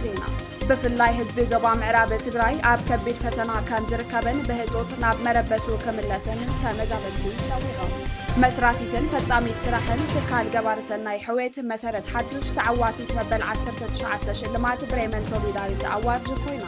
ዜና። ብፍላይ ህዝቢ ዞባ ምዕራብ ትግራይ ኣብ ከቢድ ፈተና ከም ዝርከብን ብህፁፅ ናብ መረበቱ ክምለስን ተመዛበልቲ ጸዊዖም። መስራቲትን ፈጻሚት ስራሕን ትካል ገባር ሰናይ ሕውየት መሰረት ሓዱሽ ተዓዋቲት መበል ዓሰርተ ትሽዓተ ሽልማት ብሬመን ሶሊዳሪቲ ኣዋርድ ኮይና።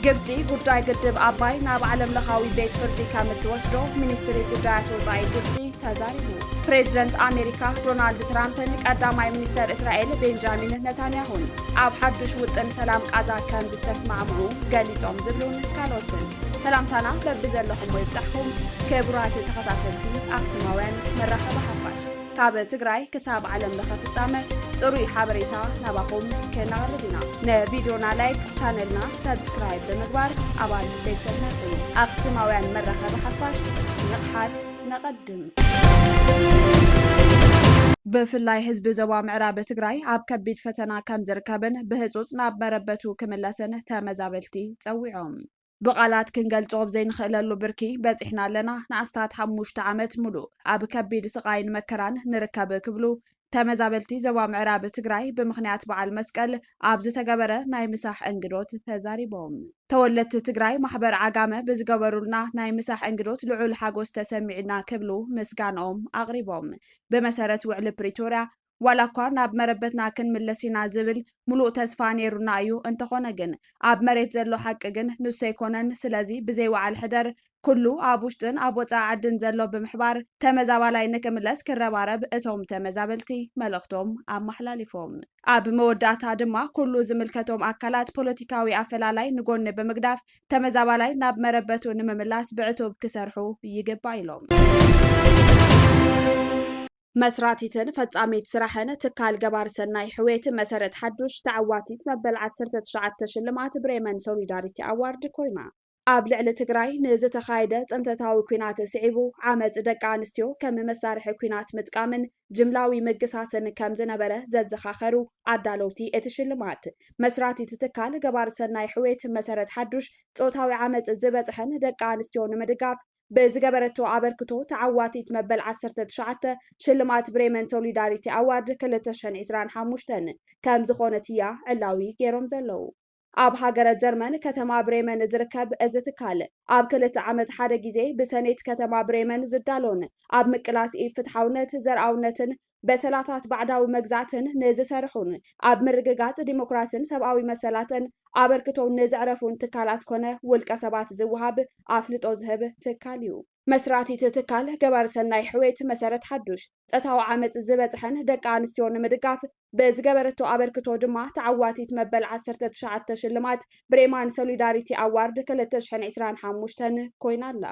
ግብጺ ጉዳይ ግድብ ኣባይ ናብ ዓለም ለኻዊ ቤት ፍርዲ ከም እትወስዶ ሚኒስትሪ ጉዳያት ወጻኢ ግብጺ ተዛሪቡ። ፕሬዝደንት ኣሜሪካ ዶናልድ ትራምፕን ቀዳማይ ሚኒስተር እስራኤል ቤንጃሚን ነታንያሁን ኣብ ሓዱሽ ውጥን ሰላም ቃዛ ከም ዝተስማዕምዑ ገሊጾም ዝብሉን ካልኦትን። ሰላምታና በብዘለኹሞ ይብጻሕኩም ክቡራት ተኸታተልቲ ኣኽሱማውያን መራኸቢ ሓፋሽ። ካብ ትግራይ ክሳብ ዓለም ለኸ ፍጻመ ጽሩይ ሓበሬታ ናባኹም ከነቕርብ ኢና። ንቪድዮና ላይክ፣ ቻነልና ሰብስክራይብ ብምግባር ኣባል ቤተሰብና ይኹኑ። ኣኽሱማውያን መራኸቢ ሓፋሽ ንቕሓት ነቐድም። ብፍላይ ህዝቢ ዞባ ምዕራብ ትግራይ ኣብ ከቢድ ፈተና ከም ዝርከብን ብህጹጽ ናብ መረበቱ ክምለስን ተመዛበልቲ ጸዊዖም። ብቓላት ክንገልጾ ኣብ ዘይንኽእለሉ ብርኪ በጺሕና ኣለና። ንኣስታት ሓሙሽተ ዓመት ሙሉእ ኣብ ከቢድ ስቓይን መከራን ንርከብ ክብሉ ተመዛበልቲ ዞባ ምዕራብ ትግራይ ብምኽንያት በዓል መስቀል ኣብ ዝተገበረ ናይ ምሳሕ እንግዶት ተዛሪቦም። ተወለድቲ ትግራይ ማሕበር ዓጋመ ብዝገበሩልና ናይ ምሳሕ እንግዶት ልዑል ሓጎስ ተሰሚዕና ክብሉ ምስጋንኦም ኣቕሪቦም። ብመሰረት ውዕሊ ፕሪቶርያ ዋላ እኳ ናብ መረበትና ክንምለስ ኢና ዝብል ሙሉእ ተስፋ ነይሩና እዩ። እንተኾነ ግን ኣብ መሬት ዘሎ ሓቂ ግን ንሱ ኣይኮነን። ስለዚ ብዘይ ወዓል ሕደር ኩሉ ኣብ ውሽጥን ኣብ ወፃኢ ዓድን ዘሎ ብምሕባር ተመዛባላይ ንክምለስ ክረባረብ እቶም ተመዛበልቲ መልእኽቶም ኣመሓላሊፎም። ኣብ መወዳእታ ድማ ኩሉ ዝምልከቶም ኣካላት ፖለቲካዊ ኣፈላላይ ንጎኒ ብምግዳፍ ተመዛባላይ ናብ መረበቱ ንምምላስ ብዕቱብ ክሰርሑ ይግባእ ኢሎም። መስራቲትን ፈጻሚት ስራሕን ትካል ገባር ሰናይ ሕውየት መሰረት ሓዱሽ ተዓዋቲት መበል ዓሰርተ ትሽዓተ ሽልማት ብሬመን ሶሊዳሪቲ ኣዋርድ ኮይና። ኣብ ልዕሊ ትግራይ ንዝተኻየደ ጽንተታዊ ኲናት ስዒቡ ዓመጽ ደቂ ኣንስትዮ ከም መሳርሒ ኲናት ምጥቃምን ጅምላዊ ምግሳስን ከም ዝነበረ ዘዘኻኸሩ ኣዳለውቲ እቲ ሽልማት፣ መስራቲት ትካል ገባር ሰናይ ሕውየት መሰረት ሓዱሽ ጾታዊ ዓመጽ ዝበጽሐን ደቂ ኣንስትዮ ንምድጋፍ ብዝገበረቶ ኣበርክቶ ተዓዋቲት መበል ዓሰርተ ትሽዓተ ሽልማት ብሬመን ሶሊዳሪቲ ኣዋርድ ክልተ ሽሕን ዕስራን ሓሙሽተን ከም ዝኾነት እያ ዕላዊ ገይሮም ዘለዉ። ኣብ ሃገረ ጀርመን ከተማ ብሬመን ዝርከብ እዚ ትካል ኣብ ክልተ ዓመት ሓደ ግዜ ብሰኔት ከተማ ብሬመን ዝዳሎን ኣብ ምቅላስ ኢፍትሓውነት፣ ዘርኣውነትን በሰላታት ባዕዳዊ መግዛእትን ንዝሰርሑን ኣብ ምርግጋጽ ዲሞክራስን ሰብኣዊ መሰላትን ኣበርክቶ ንዘዕረፉን ትካላት ኮነ ውልቀ ሰባት ዝወሃብ ኣፍልጦ ዝህብ ትካል እዩ። መስራቲት ትካል ገባር ሰናይ ሕውየት መሰረት ሓዱሽ ጾታዊ ዓመጽ ዝበጽሐን ደቂ ኣንስትዮ ንምድጋፍ ብዝገበረቶ ኣበርክቶ ድማ ተዓዋቲት መበል ዓሰርተ ትሽዓተ ሽልማት ብሬማን ሶሊዳሪቲ ኣዋርድ ክልተ ሽሕን ዕስራን ሓሙሽተን ኮይና ኣላ።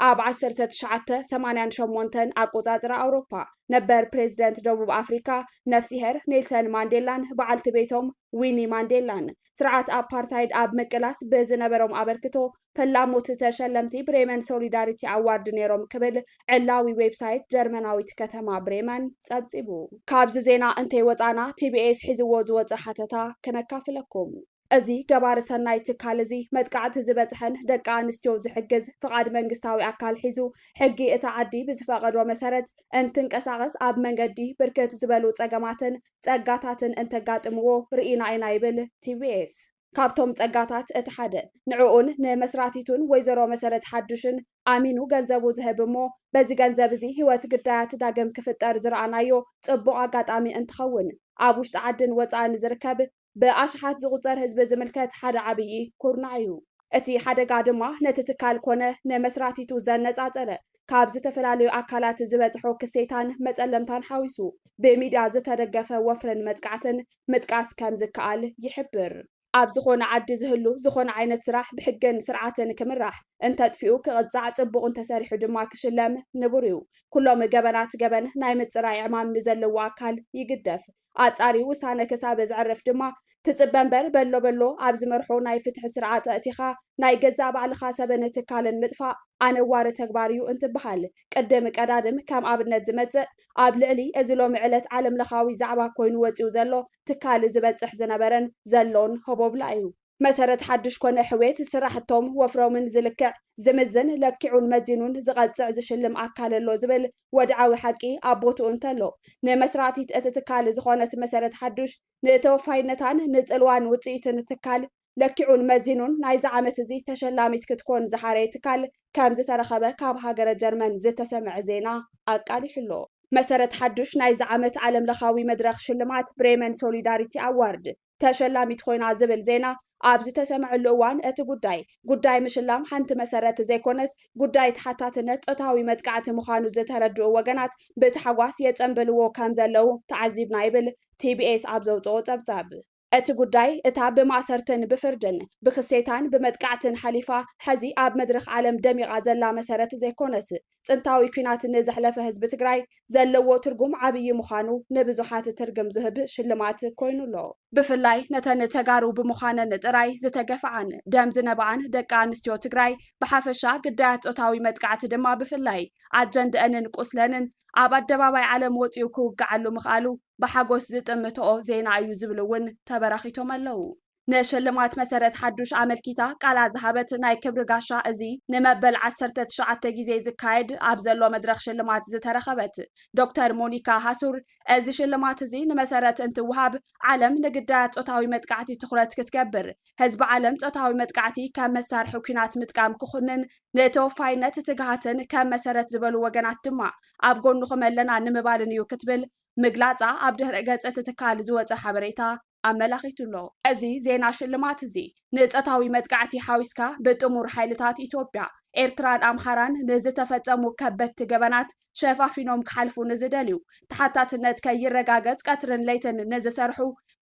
ኣብ ዓሰርተ ትሽዓተ ሰማንያን ሸሞንተን ኣቆጻጽራ ኣውሮፓ፣ ነበር ፕሬዝደንት ደቡብ ኣፍሪካ ነፍሲሄር ኔልሰን ማንዴላን በዓልቲ ቤቶም ዊኒ ማንዴላን ስርዓት ኣፓርታይድ ኣብ ምቅላስ ብዝነበሮም ኣበርክቶ ፈላሞት ተሸለምቲ ብሬመን ሶሊዳሪቲ ኣዋርድ ነይሮም ክብል ዕላዊ ዌብሳይት ጀርመናዊት ከተማ ብሬመን ጸብጺቡ። ካብዚ ዜና እንተይወጻና ቲቢኤስ ሒዝዎ ዝወጸ ሓተታ ክነካፍለኩም። እዚ ገባሪ ሰናይ ትካል እዚ መጥቃዕቲ ዝበጽሐን ደቂ ኣንስትዮ ዝሕግዝ ፍቓድ መንግስታዊ ኣካል ሒዙ ሕጊ እታ ዓዲ ብዝፈቐዶ መሰረት እንትንቀሳቐስ ኣብ መንገዲ ብርክት ዝበሉ ጸገማትን ጸጋታትን እንተጋጥምዎ ርኢና ኢና ይብል ቲቢኤስ። ካብቶም ጸጋታት እቲ ሓደ ንዕኡን ንመስራቲቱን ወይዘሮ መሰረት ሓዱሽን ኣሚኑ ገንዘቡ ዝህብ እሞ በዚ ገንዘብ እዚ ህይወት ግዳያት ዳግም ክፍጠር ዝረኣናዮ ጽቡቕ ኣጋጣሚ እንትኸውን ኣብ ውሽጢ ዓድን ወጻእን ዝርከብ ብኣሽሓት ዝቑጸር ህዝቢ ዝምልከት ሓደ ዓብዪ ኩርናዕ እዩ። እቲ ሓደጋ ድማ ነቲ ትካል ኮነ ንመስራቲቱ ዘነጻጸረ ካብ ዝተፈላለዩ ኣካላት ዝበጽሖ ክሴታን መጸለምታን ሓዊሱ ብሚድያ ዝተደገፈ ወፍርን መጥቃዕትን ምጥቃስ ከም ዝከኣል ይሕብር። ኣብ ዝኾነ ዓዲ ዝህሉ ዝኾነ ዓይነት ስራሕ ብሕግን ስርዓትን ክምራሕ፣ እንተጥፊኡ ክቕጻዕ፣ ጽቡቕ እንተሰሪሑ ድማ ክሽለም ንቡር እዩ። ኩሎም ገበናት ገበን ናይ ምጽራይ ዕማም ንዘለዎ ኣካል ይግደፍ። ኣጻሪ ውሳነ ክሳብ ዘዕርፍ ድማ ትጽበ እምበር በሎ በሎ ኣብ ዝመርሖ ናይ ፍትሒ ስርዓት ኣእቲኻ ናይ ገዛእ ባዕልኻ ሰብን ትካልን ምጥፋእ ኣነዋሪ ተግባር እዩ እንትበሃል ቅድም ቀዳድም ከም ኣብነት ዝመጽእ ኣብ ልዕሊ እዚ ሎሚ ዕለት ዓለም ለኻዊ ዛዕባ ኮይኑ ወጺኡ ዘሎ ትካል ዝበጽሕ ዝነበረን ዘሎን ሆቦብላ እዩ። መሰረት ሓዱሽ ኮነ ሕዌት ስራሕቶም ወፍሮምን ዝልክዕ ዝምዝን ለኪዑን መዚኑን ዝቐጽዕ ዝሽልም ኣካል ኣሎ ዝብል ወድዓዊ ሓቂ ኣብ ቦትኡ እንተሎ፣ ንመስራቲት እቲ ትካል ዝኾነት መሰረት ሓዱሽ ንተወፋይነታን ንጽልዋን ውጽኢትን ትካል ለኪዑን መዚኑን ናይዚ ዓመት እዚ ተሸላሚት ክትኮን ዝሓረየ ትካል ከም ዝተረኸበ ካብ ሃገረ ጀርመን ዝተሰምዐ ዜና ኣቃሊሑሎ። መሰረት ሓዱሽ ናይዚ ዓመት ዓለም ለኻዊ መድረኽ ሽልማት ብሬመን ሶሊዳሪቲ ኣዋርድ ተሸላሚት ኮይና ዝብል ዜና ኣብ ዝተሰምዐሉ እዋን፣ እቲ ጉዳይ ጉዳይ ምሽላም ሓንቲ መሰረት ዘይኮነስ ጉዳይ ተሓታትነት ጾታዊ መጥቃዕቲ ምዃኑ ዝተረድኡ ወገናት ብታሕጓስ የጸንብልዎ ከም ዘለዉ ተዓዚብና ይብል ቲቢኤስ ኣብ ዘውጽኦ ጸብጻብ። እቲ ጉዳይ እታ ብማእሰርትን ብፍርድን ብክሴታን ብመጥቃዕትን ሓሊፋ ሕዚ ኣብ መድረኽ ዓለም ደሚቓ ዘላ መሰረት ዘይኮነስ፣ ጽንታዊ ኲናት ንዘሕለፈ ህዝቢ ትግራይ ዘለዎ ትርጉም ዓብዪ ምዃኑ ንብዙሓት ትርጉም ዝህብ ሽልማት ኮይኑ ኣሎ። ብፍላይ ነተን ተጋሩ ብምዃነን ጥራይ ዝተገፍዓን ደም ዝነብዓን ደቂ ኣንስትዮ ትግራይ ብሓፈሻ፣ ግዳያት ጾታዊ መጥቃዕቲ ድማ ብፍላይ ኣጀንድአንን ቁስለንን ኣብ ኣደባባይ ዓለም ወጺኡ ክውግዓሉ ምኽኣሉ ብሓጎስ ዝጥምትኦ ዜና እዩ ዝብሉ እውን ተበራኺቶም ኣለዉ። ንሽልማት መሰረት ሓዱሽ ኣመልኪታ ቃላ ዝሃበት ናይ ክብሪ ጋሻ፣ እዚ ንመበል ዓሰርተ ትሽዓተ ግዜ ዝካየድ ኣብ ዘሎ መድረኽ ሽልማት ዝተረኸበት ዶክተር ሞኒካ ሃሱር፣ እዚ ሽልማት እዚ ንመሰረት እንትወሃብ፣ ዓለም ንግዳያት ጾታዊ መጥቃዕቲ ትኹረት ክትገብር፣ ህዝቢ ዓለም ጾታዊ መጥቃዕቲ ከም መሳርሒ ኲናት ምጥቃም ክኹንን፣ ንተወፋይነት ትግሃትን ከም መሰረት ዝበሉ ወገናት ድማ ኣብ ጎንኹም ኣለና ንምባልን እዩ ክትብል ምግላጻ ኣብ ድሕረ ገጽ እቲ ትካል ዝወጸ ሓበሬታ ኣመላኺቱ ኣሎ። እዚ ዜና ሽልማት እዚ ንጾታዊ መጥቃዕቲ ሓዊስካ ብጥሙር ሓይልታት ኢትዮጵያ፣ ኤርትራን ኣምሓራን ንዝተፈጸሙ ከበድቲ ገበናት ሸፋፊኖም ክሓልፉ ንዝደልዩ፣ ተሓታትነት ከይረጋገጽ ቀትርን ለይትን ንዝሰርሑ፣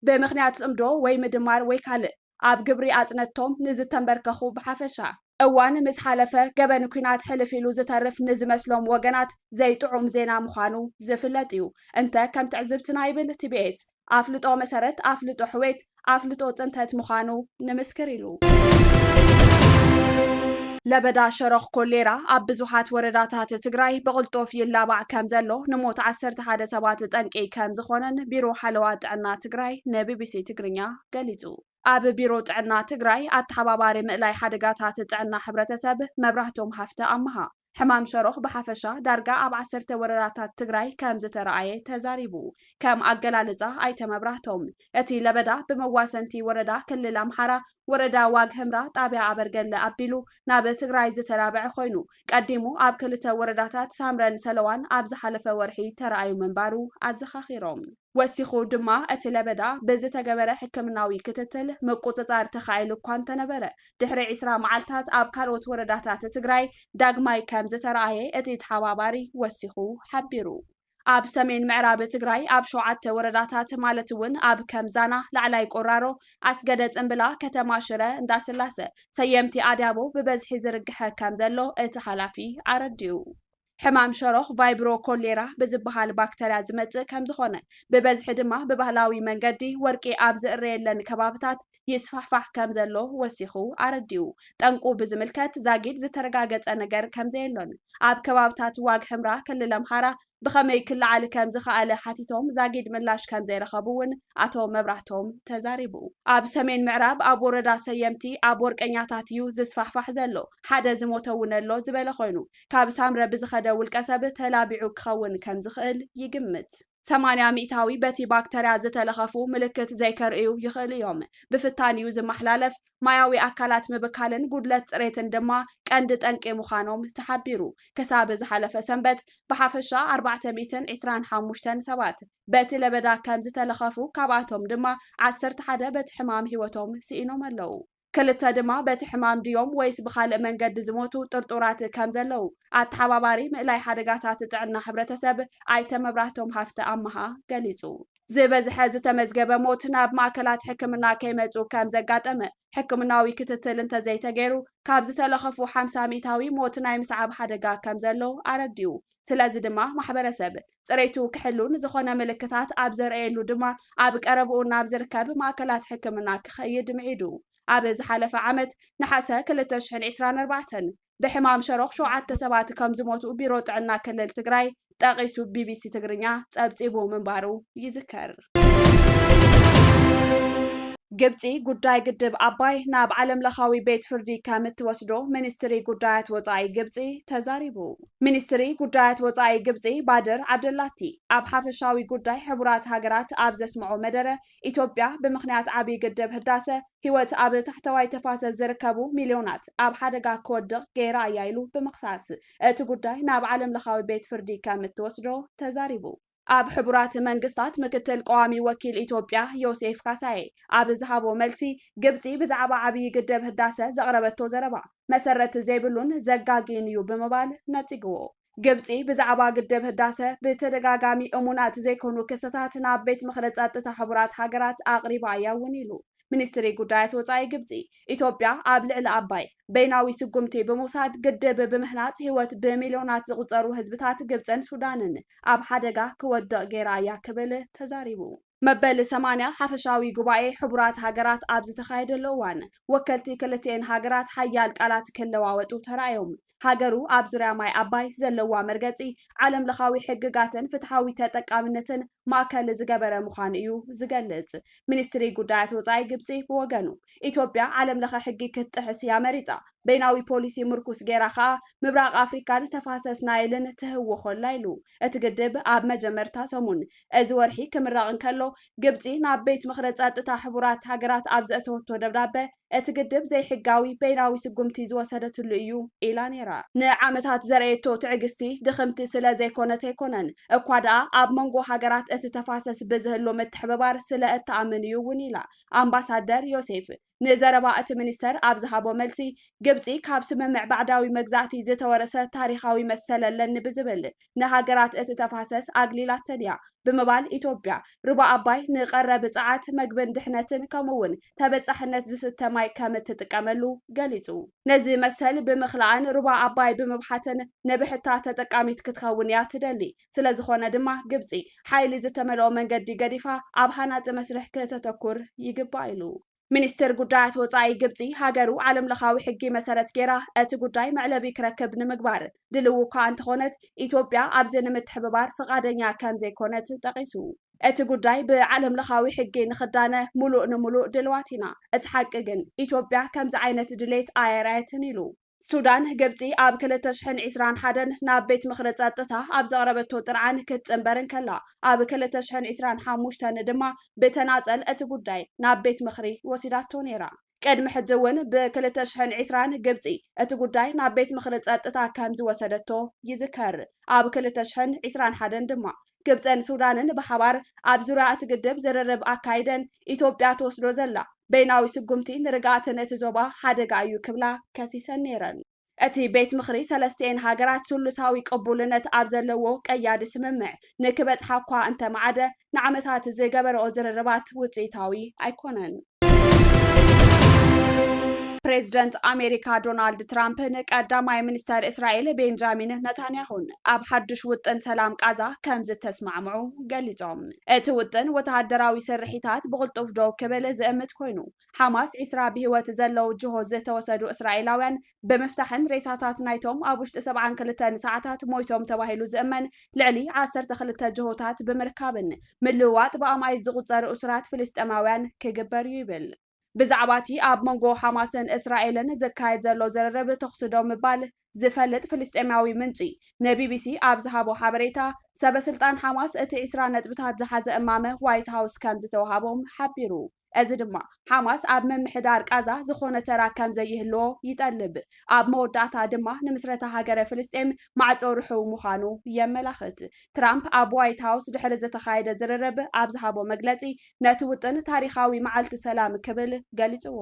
ብምኽንያት ጽምዶ ወይ ምድማር ወይ ካልእ ኣብ ግብሪ ኣጽነቶም ንዝተንበርከኹ ብሓፈሻ፣ እዋን ምስ ሓለፈ ገበን ኲናት ሕልፍ ኢሉ ዝተርፍ ንዝመስሎም ወገናት ዘይጥዑም ዜና ምዃኑ ዝፍለጥ እዩ። እንተ ከም ትዕዝብትና ይብል ቲቢኤስ፣ ኣፍልጦ መሰረት ኣፍልጦ ሕዌት ኣፍልጦ ጽንተት ምዃኑ ንምስክር ኢሉ። ለበዳ ሸሮኽ ኮሌራ ኣብ ብዙሓት ወረዳታት ትግራይ ብቕልጡፍ ይላባዕ ከም ዘሎ፣ ንሞት ዓሰርተ ሓደ ሰባት ጠንቂ ከም ዝኾነን ቢሮ ሓለዋ ጥዕና ትግራይ ንቢቢሲ ትግርኛ ገሊጹ። ኣብ ቢሮ ጥዕና ትግራይ ኣተሓባባሪ ምእላይ ሓደጋታት ጥዕና ሕብረተሰብ መብራህቶም ሃፍተ ኣመሃ፣ ሕማም ሸሮኽ ብሓፈሻ ዳርጋ ኣብ ዓሰርተ ወረዳታት ትግራይ ከም ዝተረኣየ ተዛሪቡ። ከም ኣገላልጻ ኣይተ መብራህቶም፣ እቲ ለበዳ ብመዋሰንቲ ወረዳ ክልል ኣምሓራ ወረዳ ዋግ ህምራ ጣብያ ኣበርገለ ኣቢሉ ናብ ትግራይ ዝተላብዐ ኮይኑ፣ ቀዲሙ ኣብ ክልተ ወረዳታት ሳምረን ሰለዋን ኣብ ዝሓለፈ ወርሒ ተረኣዩ ምንባሩ ኣዘኻኺሮም። ወሲኹ ድማ፣ እቲ ለበዳ ብዝተገበረ ሕክምናዊ ክትትል ምቁጽጻር ተኻኢሉ እኳ እንተነበረ፣ ድሕሪ ዕስራ መዓልታት ኣብ ካልኦት ወረዳታት ትግራይ ዳግማይ ከም ዝተረኣየ እቲ ተሓባባሪ ወሲኹ ሓቢሩ። ኣብ ሰሜን ምዕራብ ትግራይ ኣብ ሸውዓተ ወረዳታት፣ ማለት እውን ኣብ ከም ዛና፣ ላዕላይ ቆራሮ፣ ኣስገደ ጽምብላ፣ ከተማ ሽረ እንዳስላሰ፣ ሰየምቲ ኣድያቦ ብበዝሒ ዝርግሐ ከም ዘሎ እቲ ሓላፊ ኣረዲኡ። ሕማም ሸሮኽ ቫይብሮ ኮሌራ ብዝበሃል ባክተርያ ዝመጽእ ከም ዝኾነ፣ ብበዝሒ ድማ ብባህላዊ መንገዲ ወርቂ ኣብ ዝእረየለን ከባብታት ይስፋሕፋሕ ከም ዘሎ ወሲኹ ኣረዲኡ። ጠንቁ ብዝምልከት ዛጊድ ዝተረጋገጸ ነገር ከም ዘየሎን፣ ኣብ ከባብታት ዋግ ሕምራ ክልል ኣምሓራ ብኸመይ ክለዓል ከም ዝኸኣለ ሓቲቶም ዛጊድ ምላሽ ከም ዘይረኸቡ እውን ኣቶ መብራህቶም ተዛሪቡ። ኣብ ሰሜን ምዕራብ ኣብ ወረዳ ሰየምቲ ኣብ ወርቀኛታት እዩ ዝስፋሕፋሕ ዘሎ። ሓደ ዝሞተ እውን ኣሎ ዝበለ ኮይኑ፣ ካብ ሳምረ ብዝኸደ ውልቀ ሰብ ተላቢዑ ክኸውን ከም ዝኽእል ይግምት። ሰማንያ ሚእታዊ በቲ ባክተርያ ዝተለኸፉ ምልክት ዘይከርእዩ ይኽእሉ እዮም። ብፍታን እዩ ዝመሓላለፍ። ማያዊ ኣካላት ምብካልን ጉድለት ጽሬትን ድማ ቀንዲ ጠንቂ ምዃኖም ተሓቢሩ። ክሳብ ዝሓለፈ ሰንበት ብሓፈሻ ኣርባዕተ ሚእትን ዕስራን ሓሙሽተን ሰባት በቲ ለበዳ ከም ዝተለኸፉ፣ ካብኣቶም ድማ ዓሰርተ ሓደ በቲ ሕማም ህይወቶም ስኢኖም ኣለዉ። ክልተ ድማ በቲ ሕማም ድዮም ወይስ ብኻልእ መንገዲ ዝሞቱ ጥርጡራት ከም ዘለዉ ኣተሓባባሪ ምእላይ ሓደጋታት ጥዕና ሕብረተሰብ ኣይተ መብራህቶም ሃፍተ ኣመሃ ገሊጹ። ዝበዝሐ ዝተመዝገበ ሞት ናብ ማእከላት ሕክምና ከይመጹ ከም ዘጋጠመ፣ ሕክምናዊ ክትትል እንተዘይተገይሩ ካብ ዝተለኸፉ ሓምሳ ሚእታዊ ሞት ናይ ምስዓብ ሓደጋ ከም ዘሎ ኣረዲኡ። ስለዚ ድማ ማሕበረሰብ ጽሬቱ ክሕሉን ዝኾነ ምልክታት ኣብ ዘርእየሉ ድማ ኣብ ቀረብኡ ናብ ዝርከብ ማእከላት ሕክምና ክኸይድ ምዒዱ። ኣብ ዝሓለፈ ዓመት ነሓሰ ክልተ ሽሕን ዕስራን ኣርባዕተን ብሕማም ሸሮኽ ሸውዓተ ሰባት ከም ዝሞቱ ቢሮ ጥዕና ክልል ትግራይ ጠቒሱ ቢቢሲ ትግርኛ ጸብጺቡ ምንባሩ ይዝከር። ግብጺ ጉዳይ ግድብ ኣባይ ናብ ዓለም ለኻዊ ቤት ፍርዲ ከም እትወስዶ ሚኒስትሪ ጉዳያት ወጻኢ ግብጺ ተዛሪቡ። ሚኒስትሪ ጉዳያት ወጻኢ ግብጺ ባድር ዓብደላቲ ኣብ ሓፈሻዊ ጉዳይ ሕቡራት ሃገራት ኣብ ዘስምዖ መደረ፣ ኢትዮጵያ ብምኽንያት ዓብዪ ግድብ ህዳሰ ህይወት ኣብ ታሕተዋይ ተፋሰስ ዝርከቡ ሚልዮናት ኣብ ሓደጋ ክወድቕ ገይራ እያ ኢሉ ብምኽሳስ፣ እቲ ጉዳይ ናብ ዓለም ለኻዊ ቤት ፍርዲ ከም እትወስዶ ተዛሪቡ። ኣብ ሕቡራት መንግስታት ምክትል ቀዋሚ ወኪል ኢትዮጵያ ዮሴፍ ካሳዬ ኣብ ዝሃቦ መልሲ፣ ግብጺ ብዛዕባ ዓብዪ ግድብ ህዳሰ ዘቕረበቶ ዘረባ መሰረት ዘይብሉን ዘጋግይን እዩ ብምባል ነጺግዎ። ግብጺ ብዛዕባ ግድብ ህዳሰ ብተደጋጋሚ እሙናት ዘይኮኑ ክስታት ናብ ቤት ምኽሪ ጸጥታ ሕቡራት ሃገራት ኣቕሪባ እያ እውን ኢሉ። ሚኒስትሪ ጉዳያት ወጻኢ ግብጺ፣ ኢትዮጵያ ኣብ ልዕሊ ኣባይ በይናዊ ስጉምቲ ብምውሳድ ግድብ ብምህናጽ ህይወት ብሚልዮናት ዝቑጸሩ ህዝብታት ግብጽን ሱዳንን ኣብ ሓደጋ ክወድቕ ገይራ እያ ክብል ተዛሪቡ። መበል ሰማንያ ሓፈሻዊ ጉባኤ ሕቡራት ሃገራት ኣብ ዝተኻየደሉ እዋን፣ ወከልቲ ክልቲኤን ሃገራት ሓያል ቃላት ክለዋወጡ ተራእዮም። ሃገሩ ኣብ ዙርያ ማይ ኣባይ ዘለዋ መርገጺ፣ ዓለም ለኻዊ ሕግጋትን ፍትሓዊ ተጠቃምነትን ማእከል ዝገበረ ምዃኑ እዩ ዝገልጽ። ሚኒስትሪ ጉዳያት ወጻኢ ግብጺ ብወገኑ፣ ኢትዮጵያ ዓለም ለኸ ሕጊ ክትጥሕስ እያ መሪጻ። በይናዊ ፖሊሲ ምርኩስ ገይራ ከኣ ምብራቕ ኣፍሪካን ተፋሰስ ናይልን ትህውኾላ ኢሉ። እቲ ግድብ ኣብ መጀመርታ ሰሙን እዚ ወርሒ ክምረቕ እንከሎ፣ ግብጺ ናብ ቤት ምኽሪ ጸጥታ ሕቡራት ሃገራት ኣብ ዘእተወቶ ደብዳበ፣ እቲ ግድብ ዘይሕጋዊ በይናዊ ስጉምቲ ዝወሰደትሉ እዩ ኢላ ነይራ። ንዓመታት ዘርኣየቶ ትዕግስቲ ድኽምቲ ስለ ዘይኮነት ኣይኮነን፣ እኳ ደኣ ኣብ መንጎ ሃገራት እቲ ተፋሰስ ብዝህሉ ምትሕብባር ስለ እትኣምን እዩ እውን ኢላ ኣምባሳደር ዮሴፍ። ንዘረባ እቲ ሚኒስተር ኣብ ዝሃቦ መልሲ፣ ግብጺ ካብ ስምምዕ ባዕዳዊ መግዛእቲ ዝተወረሰ ታሪኻዊ መሰል ኣለኒ ብዝብል ንሃገራት እቲ ተፋሰስ ኣግሊላተን እያ ብምባል፣ ኢትዮጵያ ሩባ ኣባይ ንቐረብ ጸዓት፣ መግብን ድሕነትን ከምኡ'ውን ተበጻሕነት ዝስተ ማይ ከም እትጥቀመሉ ገሊጹ። ነዚ መሰል ብምኽላኣን ሩባ ኣባይ ብምብሓትን ንብሕታ ተጠቃሚት ክትኸውን እያ ትደሊ። ስለ ዝኾነ ድማ ግብጺ ሓይሊ ዝተመልኦ መንገዲ ገዲፋ ኣብ ሃናጺ መስርሕ ከተተኩር ይግባእ ኢሉ። ሚኒስትር ጉዳያት ወጻኢ ግብጺ፣ ሃገሩ ዓለም ለኻዊ ሕጊ መሰረት ገይራ እቲ ጉዳይ መዕለቢ ክረክብ ንምግባር ድልው እኳ እንተኾነት፣ ኢትዮጵያ ኣብዚ ንምትሕብባር ፍቓደኛ ከም ዘይኮነት ጠቒሱ። እቲ ጉዳይ ብዓለም ለኻዊ ሕጊ ንኽዳነ ምሉእ ንምሉእ ድልዋት ኢና። እቲ ሓቂ ግን፣ ኢትዮጵያ ከምዚ ዓይነት ድሌት ኣየርኣየትን ኢሉ። ሱዳን፣ ግብጺ ኣብ ክልተ ሽሕን ዕስራን ሓደን ናብ ቤት ምኽሪ ጸጥታ ኣብ ዘቕረበቶ ጥርዓን ክትጽንበር እንከላ፣ ኣብ ክልተ ሽሕን ዕስራን ሓሙሽተን ድማ ብተናጸል እቲ ጉዳይ ናብ ቤት ምኽሪ ወሲዳቶ ነይራ። ቅድሚ ሕጂ እውን ብ ክልተ ሽሕን ዕስራን ግብጺ እቲ ጉዳይ ናብ ቤት ምኽሪ ጸጥታ ከም ዝወሰደቶ ይዝከር። ኣብ ክልተ ሽሕን ዕስራን ሓደን ድማ ግብጽን ሱዳንን ብሓባር ኣብ ዙርያ እቲ ግድብ ዝርርብ ኣካይደን፣ ኢትዮጵያ ትወስዶ ዘላ በይናዊ ስጉምቲ ንርግኣትን እቲ ዞባ ሓደጋ እዩ ክብላ ከሲሰን ነይረን። እቲ ቤት ምኽሪ ሰለስቲኤን ሃገራት ስሉሳዊ ቅቡልነት ኣብ ዘለዎ ቀያዲ ስምምዕ ንክበጽሓ እኳ እንተመዓደ፣ ንዓመታት ዝገበረኦ ዝርርባት ውጽኢታዊ ኣይኮነን። ፕሬዝደንት ኣሜሪካ ዶናልድ ትራምፕን ቀዳማይ ሚኒስተር እስራኤል ቤንጃሚን ነታንያሁን ኣብ ሓድሽ ውጥን ሰላም ቃዛ ከም ዝተስማዕምዑ ገሊጾም። እቲ ውጥን ወተሃደራዊ ስርሒታት ብቕልጡፍ ደው ክብል ዝእምት ኮይኑ፣ ሓማስ ዒስራ ብህይወት ዘለዉ ጅሆ ዝተወሰዱ እስራኤላውያን ብምፍታሕን ሬሳታት ናይቶም ኣብ ውሽጢ ሰብዓን ክልተን ሰዓታት ሞይቶም ተባሂሉ ዝእመን ልዕሊ ዓሰርተ ክልተ ጅሆታት ብምርካብን ምልውዋጥ ብኣማኢት ዝቑጸሩ እሱራት ፍልስጤማውያን ክግበር እዩ ይብል። ብዛዕባ እቲ ኣብ መንጎ ሓማስን እስራኤልን ዝካየድ ዘሎ ዝርርብ ተኹሲ ደው ምባል ዝፈልጥ ፍልስጤማዊ ምንጪ ንቢቢሲ ኣብ ዝሃቦ ሓበሬታ፣ ሰበ ስልጣን ሓማስ እቲ ዒስራ ነጥብታት ዝሓዘ እማመ ዋይት ሃውስ ከም ዝተዋሃቦም ሓቢሩ። እዚ ድማ ሓማስ ኣብ ምምሕዳር ቃዛ ዝኾነ ተራ ከም ዘይህልዎ ይጠልብ። ኣብ መወዳእታ ድማ ንምስረታ ሃገረ ፍልስጤም ማዕጾ ርሑው ምዃኑ የመላኽት። ትራምፕ ኣብ ዋይት ሃውስ ድሕሪ ዝተኻየደ ዝርርብ ኣብ ዝሃቦ መግለጺ፣ ነቲ ውጥን ታሪኻዊ መዓልቲ ሰላም ክብል ገሊጽዎ።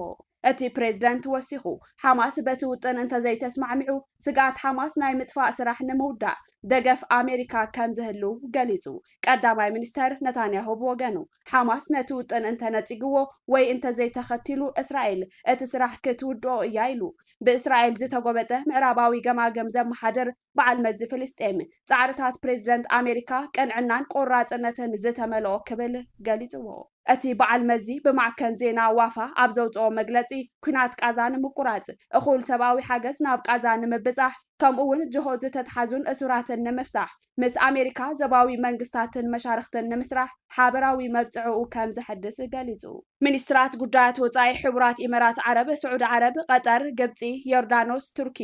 እቲ ፕሬዝደንት ወሲኹ፣ ሓማስ በቲ ውጥን እንተዘይተስማዕሚዑ፣ ስግኣት ሓማስ ናይ ምጥፋእ ስራሕ ንምውዳእ ደገፍ ኣሜሪካ ከም ዝህሉ ገሊጹ። ቀዳማይ ሚኒስተር ነታንያሁ ብወገኑ፣ ሓማስ ነቲ ውጥን እንተነጺግዎ ወይ እንተዘይተኸቲሉ፣ እስራኤል እቲ ስራሕ ክትውድኦ እያ ኢሉ። ብእስራኤል ዝተጎበጠ ምዕራባዊ ገማግም ዘመሓድር በዓል መዚ ፍልስጤም፣ ጻዕርታት ፕሬዝደንት ኣሜሪካ ቅንዕናን ቆራጽነትን ዝተመልኦ ክብል ገሊጽዎ። እቲ በዓል መዚ ብማዕከን ዜና ዋፋ ኣብ ዘውጽኦ መግለጺ፣ ኲናት ቃዛ ንምቁራጽ፣ እኹል ሰብኣዊ ሓገዝ ናብ ቃዛ ንምብጻሕ፣ ከምኡ እውን ጅሆ ዝተትሓዙን እሱራትን ንምፍታሕ ምስ ኣሜሪካ፣ ዞባዊ መንግስታትን መሻርኽትን ንምስራሕ ሓበራዊ መብጽዕኡ ከም ዘሐድስ ገሊጹ። ሚኒስትራት ጉዳያት ወጻኢ ሕቡራት ኢመራት ዓረብ፣ ስዑዲ ዓረብ፣ ቀጠር፣ ግብጺ፣ ዮርዳኖስ፣ ቱርኪ፣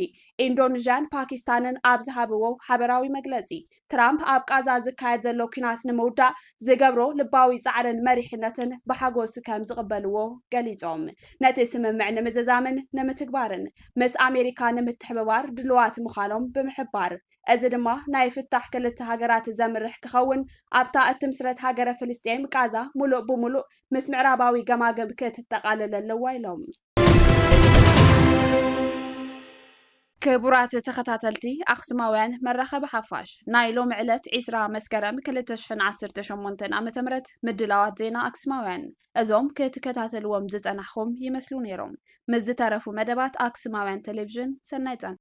ኢንዶኔዥያን ፓኪስታንን ኣብ ዝሃብዎ ሓበራዊ መግለጺ፣ ትራምፕ ኣብ ቃዛ ዝካየድ ዘሎ ኲናት ንምውዳእ ዝገብሮ ልባዊ ጻዕርን መሪሕነትን ብሓጎስ ከም ዝቕበልዎ ገሊጾም፣ ነቲ ስምምዕ ንምዝዛምን ንምትግባርን ምስ ኣሜሪካ ንምትሕብባር ድሉዋት ምዃኖም ብምሕባር፣ እዚ ድማ ናይ ፍታሕ ክልተ ሃገራት ዘምርሕ ክኸውን፣ ኣብታ እትምስረት ሃገረ ፍልስጤም ቃዛ ሙሉእ ብሙሉእ ምስ ምዕራባዊ ገማግም ክትጠቓለል ኣለዋ ኢሎም። ክቡራት ተኸታተልቲ ኣኽሱማውያን መራኸቢ ሓፋሽ፣ ናይ ሎሚ ዕለት ዕስራ መስከረም ክልተ ሽሕን ዓሰርተ ሸሞንተን ዓመተ ምህረት ምድላዋት ዜና ኣክሱማውያን እዞም ክትከታተልዎም ዝጸናሕኩም ይመስሉ ነይሮም። ምስ ዝተረፉ መደባት ኣክሱማውያን ቴሌቪዥን ሰናይ ጸን